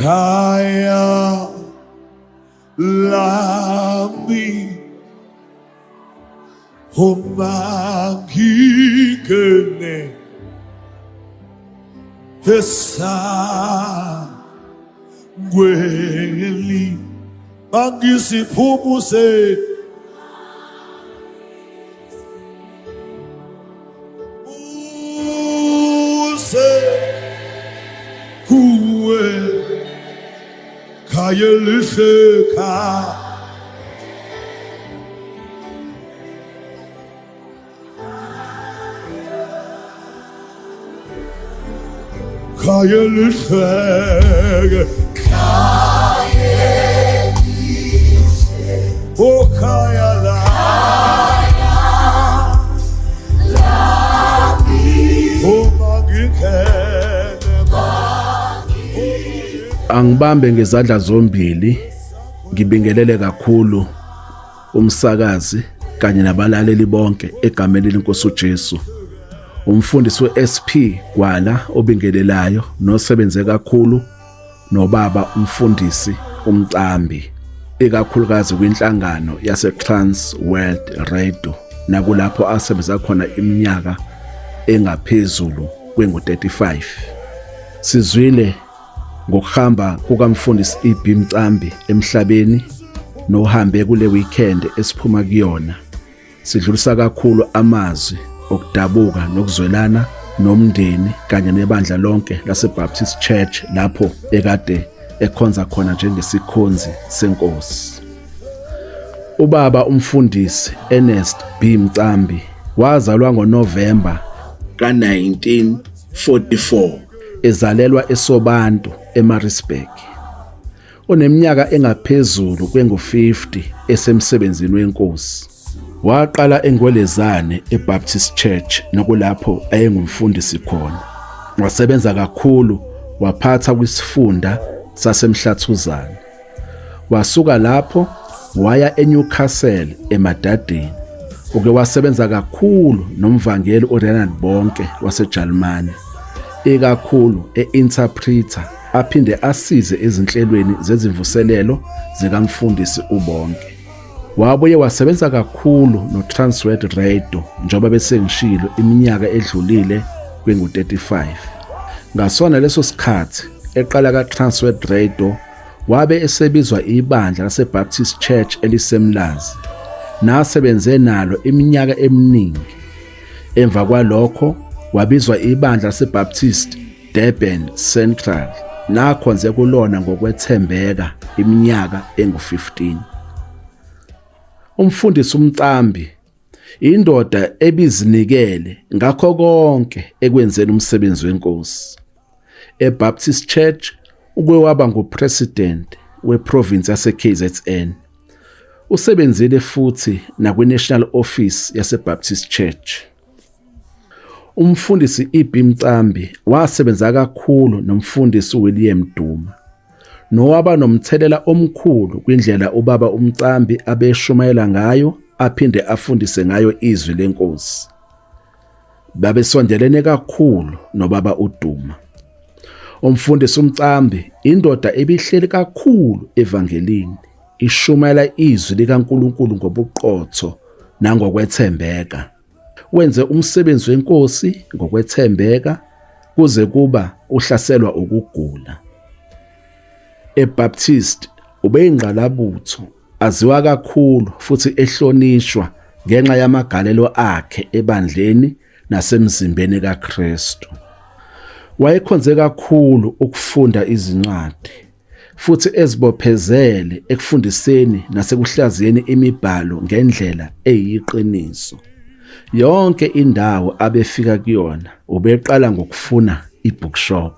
Khaya lami uma ngingene esangweni bangisiphumuse use kuwe khaya elihle khaya. Khaya elihle oh khaya la uma ngingene. Angibambe ngezandla zombili ngibingelele kakhulu umsakazi kanye nabalaleli bonke egameni lenkosi uJesu. Umfundisi weSP Gwala obingelelayo nosebenze kakhulu nobaba umfundisi uMcambi ikakhulukazi kwinhlangano yase Trans World Radio nakulapho asebenza khona iminyaka engaphezulu kwengu-35. Sizwile ngokuhamba kukamfundisi EB Mcambi emhlabeni nohambe kule weekend esiphuma kuyona. Sidlulisa kakhulu amazwi okudabuka nokuzwelana nomndeni kanye nebandla lonke laseBaptist Church lapho ekade ekhonza khona njengesikhonzi senkosi. Ubaba umfundisi Ernest B Mcambi wazalwa ngoNovemba ka-1944 ezalelwa eSobantu eMaritzburg. Uneminyaka engaphezulu kwengu-50 esemsebenzini wenkosi. Waqala eNgwelezane eBaptist Church nokulapho ayengumfundisi khona. Wasebenza kakhulu waphatha kwisifunda saseMhlathuzane. Wasuka lapho waya eNewcastle eMadadeni. Uke wasebenza kakhulu nomvangeli uRenald Bonke waseJalimane, ikakhulu e-interpreter aphinde asize ezinhlelweni zezimvuselelo zikamfundisi uBonke. Wabuye wasebenza kakhulu noTransworld Radio njengoba besengishilo iminyaka edlulile kwingu-35. Ngasona leso sikhathi eqala kaTransworld Radio wabe esebizwa ibandla laseBaptist Church eliseMlazi nasebenze nalo iminyaka eminingi. Emva kwalokho wabizwa ibandla laseBaptist Durban Central nakhonze kulona ngokwethembeka iminyaka engu-15. Umfundisi uMcambi indoda ebizinikele ngakho konke ekwenzeni umsebenzi wenkosi. EBaptist Church uke waba ngupresident weprovince yase-KZN. Usebenzile futhi nakwi-National Office yaseBaptist Church. Umfundisi EB Mcambi wasebenza kakhulu nomfundisi William Duma nowaba nomthelela omkhulu kwindlela ubaba uMcambi abeshumayela ngayo aphinde afundise ngayo izwi lenkosi. Babesondelene kakhulu nobaba uDuma. Umfundisi uMcambi indoda ebihleli kakhulu evangelini, ishumayela izwi likaNkulunkulu ngobuqotho nangokwethembeka. Wenze umsebenzi wenkosi ngokwethembeka kuze kuba uhlaselwa ukugula. EBaptist ubeyingqalabutho aziwa kakhulu futhi ehlonishwa ngenxa yamagalelo akhe ebandleni nasemzimbeni kaKristu. Wayekhonze kakhulu ukufunda izincwadi futhi ezibophezele ekufundiseni nasekuhlaziyeni imibhalo ngendlela eyiqiniso. Yonke indawo abefika kuyona ubeqala ngokufuna i-bookshop.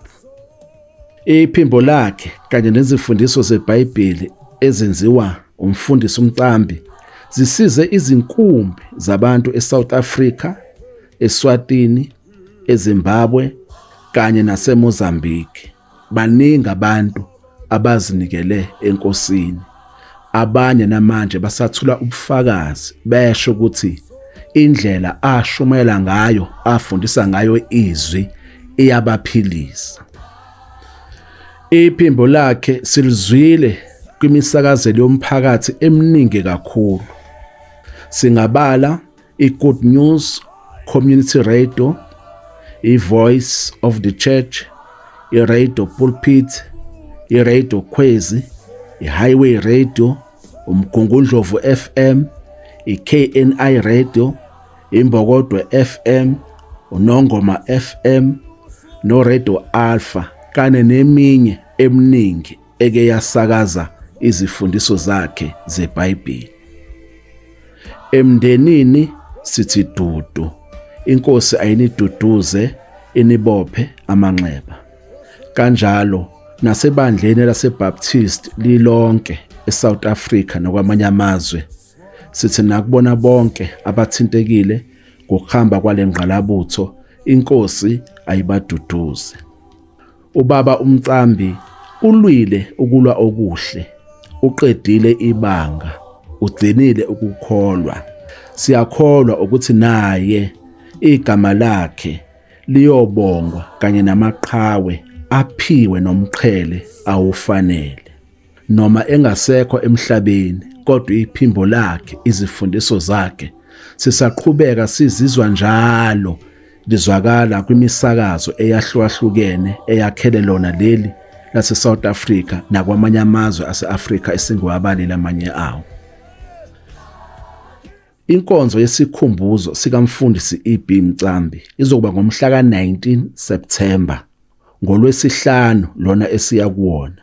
Iphimbo lakhe kanye nezifundiso zeBhayibheli ezenziwa umfundisi uMcambi zisize izinkumbi zabantu eSouth Africa, eSwatini, eZimbabwe kanye naseMozambique. Baningi abantu abazinikele enkosini. Abanye namanje basathula ubufakazi besho ukuthi indlela ashumayela ngayo, afundisa ngayo izwi iyabaphilisa. Iphimbo lakhe silizwile kwimisakazelo yomphakathi eminingi kakhulu. Singabala i-Good News Community Radio, i-Voice of the Church, i-Radio Pulpit, i-Radio Khwezi, i-Highway Radio, uMgungundlovu FM, i-KNI Radio, Imbokodwe FM, uNongoma FM noRadio Alpha kanye neminye eminingi eke yasakaza izifundiso zakhe zeBhayibheli. Emndenini sithi dudu, inkosi ayiniduduze inibophe amanxeba. Kanjalo nasebandleni laseBaptist lilonke eSouth Africa nakwamanye amazwe Sithi nakubona bonke abathintekile ngokuhamba kwale ngqalabutho inkosi ayibaduduze. Ubaba uMcambi ulwile ukulwa okuhle, uqedile ibanga, ugcinile ukukholwa. Siyakholwa ukuthi naye igama lakhe liyobongwa kanye namaqhawe aphiwe nomqhele awufanele. Noma engasekho emhlabeni kodwa iphimbo lakhe, izifundiso zakhe sisaqhubeka sizizwa njalo lizwakala kwimisakazo eyahlukahlukene eyakhele lona leli lase-South Africa nakwamanye amazwe ase-Afrika esingiwabalile amanye awo. Inkonzo yesikhumbuzo sikaMfundisi EB Mcambi izokuba ngomhla ka-19 September ngolwesihlanu lona esiya kuwona.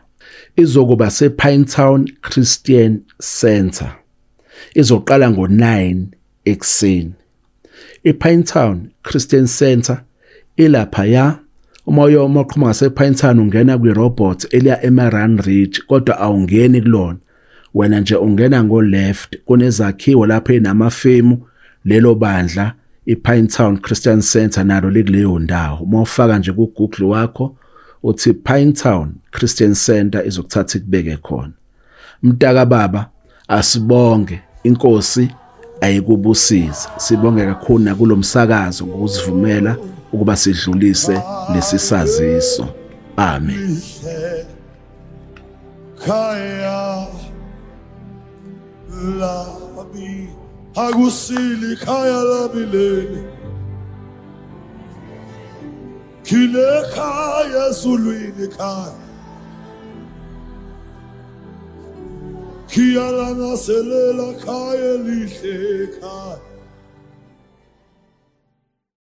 Izokuba sePinetown Christian Centre. Izoqala ngo-9 ekuseni. IPinetown Christian Centre ilaphaya uma uyo uma uqhuma ngasePinetown ungena kwi-robot eliya eMaran Ridge kodwa awungeni kulona. Wena nje ungena ngo left kunezakhiwo lapho enamafemu lelo bandla iPinetown Christian Center nalo likuleyo ndawo. Uma ufaka nje ku Google wakho uthi Pinetown Christian Center izokuthatha ikubeke khona. Mtaka baba asibonge inkosi ayikubusise. Sibonge kakhulu nakulomsakazo ngokuzivumela ukuba sidlulise lesi saziso. Amen. Khaya lami akusili khaya lami leli khile khaya ezulwini khaya khiyalangaselela khaya elihle khaya.